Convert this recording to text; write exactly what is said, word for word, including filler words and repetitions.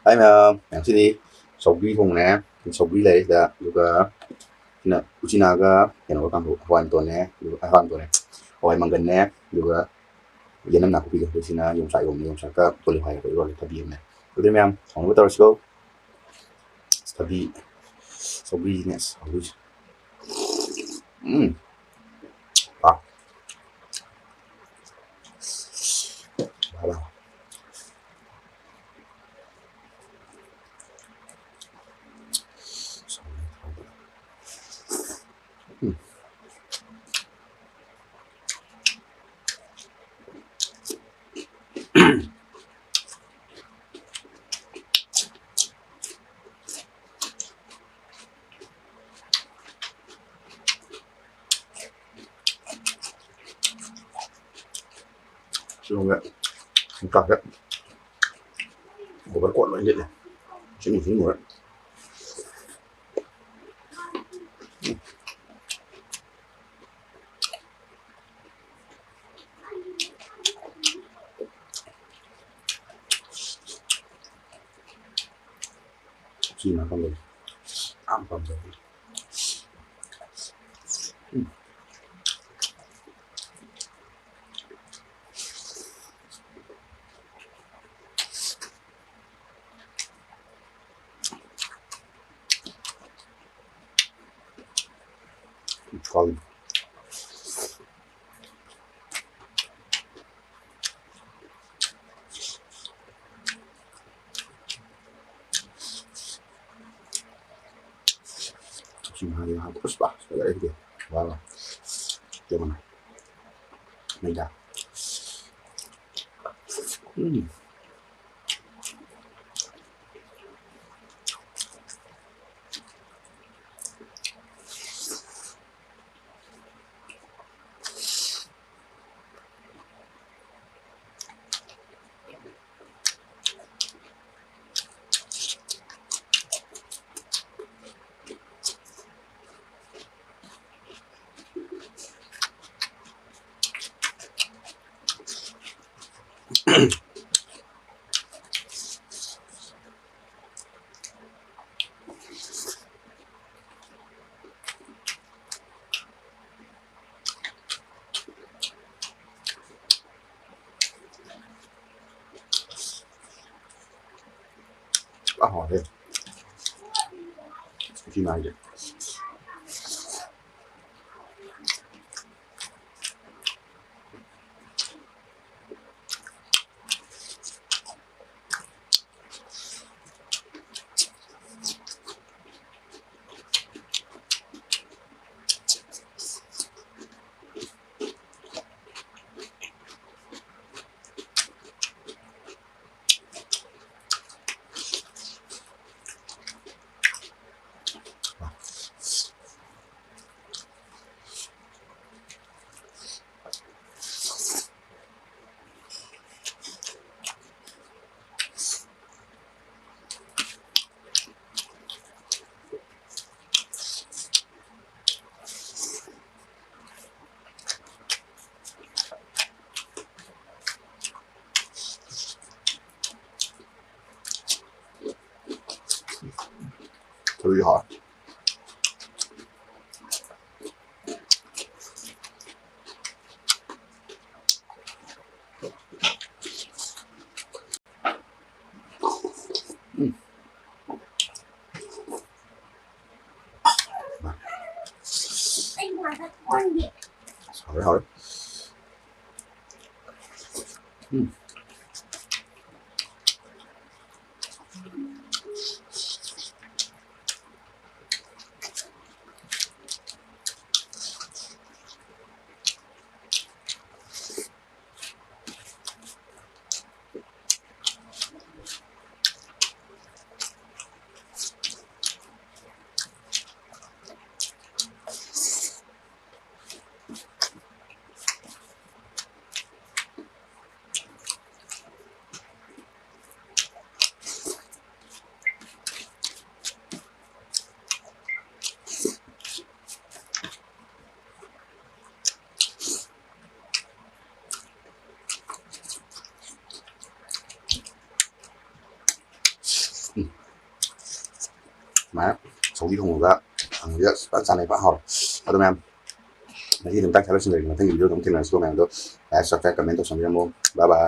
ꯍꯥꯏ ꯃꯌꯥꯝ, ꯃꯌꯥꯝꯁꯤꯗꯤ ꯁꯧꯒ꯭ꯔꯤ ꯊꯣꯡꯉꯦ, ꯁꯧꯒ꯭ꯔꯤ ꯂꯩꯔꯦ ꯁꯤꯗ, ꯑꯗꯨꯒ ꯁꯤꯅ ꯎꯆꯤꯅꯥꯒ ꯀꯩꯅꯣꯒ ꯀꯥꯡꯍꯧ, ꯍꯋꯥꯏ ꯃꯇꯣꯟꯅꯦ, ꯑꯗꯨꯒ ꯍꯋꯥꯏ ꯃꯇꯣꯟꯅꯦ, ꯍꯋꯥꯏ ꯃꯪꯒꯟꯅꯦ, ꯑꯗꯨꯒ ꯌꯦꯅꯝ ꯅꯥꯀꯨꯞꯄꯤꯒ, ꯑꯗꯨꯒ ꯁꯤꯅ ꯌꯣꯡꯆꯥꯛ ꯏꯔꯣꯝꯕ, ꯌꯣꯡꯆꯥꯛꯀ ꯀꯣꯂꯤ ꯍꯋꯥꯏꯒ ꯏꯔꯣꯜꯂꯦ, ꯊꯕꯤ ꯑꯃꯅꯦ꯫ ꯑꯗꯨꯗꯤ ꯃꯌꯥꯝ ꯊꯣꯡꯅꯕ ꯇꯧꯔꯁꯤꯀꯣ꯫ ꯊꯕꯤ, ꯁꯧꯒ꯭ꯔꯤꯅꯦ, ꯑꯁ, ꯁꯧꯒ꯭ꯔꯤꯁꯦ꯫ ꯎꯝ꯫ ꯑꯥ꯫ ꯋꯥ, ꯋꯥ꯫ ꯎꯝ꯫ ꯁꯤꯂꯣꯡꯗ ꯍꯤꯡꯀꯥꯁꯦ ꯑꯣꯚꯔ ꯀꯣꯠ ꯂꯣꯏ ꯂꯤꯠꯂꯦ꯫ ꯁꯤ ꯅꯨꯡꯁꯤ ꯅꯨꯡꯉꯥꯏ꯫ ꯁꯤ ꯅꯥꯀꯟꯗ ꯌꯥꯝ ꯄꯥꯝꯖꯕ꯫ ꯎꯝ꯫ ꯀꯥꯎꯏ꯫ ꯁꯤ ꯉꯥꯁꯦ ꯍꯥꯞꯄ ꯄꯨꯁꯄꯥ ꯐꯖꯔꯦ ꯁꯤꯗꯤ꯫ ꯋꯥ ꯋꯥ꯫ ꯌꯦꯡꯉꯨꯅꯦ꯫ ꯃꯩꯗ꯫ ꯎꯝ꯫ ꯄꯨꯔꯥ ꯍꯥꯎꯔꯦ꯫ ꯁꯤ ꯉꯥꯏꯁꯦ꯫ ꯊꯣꯏꯗꯤ ꯍꯥꯎꯔꯦ꯫ ꯎꯝ꯫ ꯍꯥꯎꯔꯦ, ꯍꯥꯎꯔꯦ꯫ ꯎꯝ꯫ ꯎꯝ꯫ ꯁꯨꯃꯥꯏꯅ ꯁꯧꯒ꯭ꯔꯤ ꯊꯣꯡꯕꯒ ꯊꯥꯡꯖꯤꯡꯒ ꯐꯖꯅ ꯆꯥꯅꯩ, ꯐꯖꯅ ꯍꯥꯎꯔꯦ꯫ ꯑꯗꯣ ꯃꯌꯥꯝ, ꯉꯁꯤꯒꯤꯗꯤ ꯃꯇꯥꯡ ꯁ꯭ꯋꯥꯏꯗ ꯂꯣꯏꯁꯤꯟꯖꯔꯒꯦ꯫ ꯃꯊꯪꯒꯤ video ꯗ ꯑꯃꯨꯛ ꯊꯦꯡꯅꯔꯁꯤꯀꯣ ꯃꯌꯥꯝꯗꯣ꯫ Like, subscribe, comment ꯇꯧꯁꯟꯕꯤꯔꯝꯃꯣ꯫ Bye bye꯫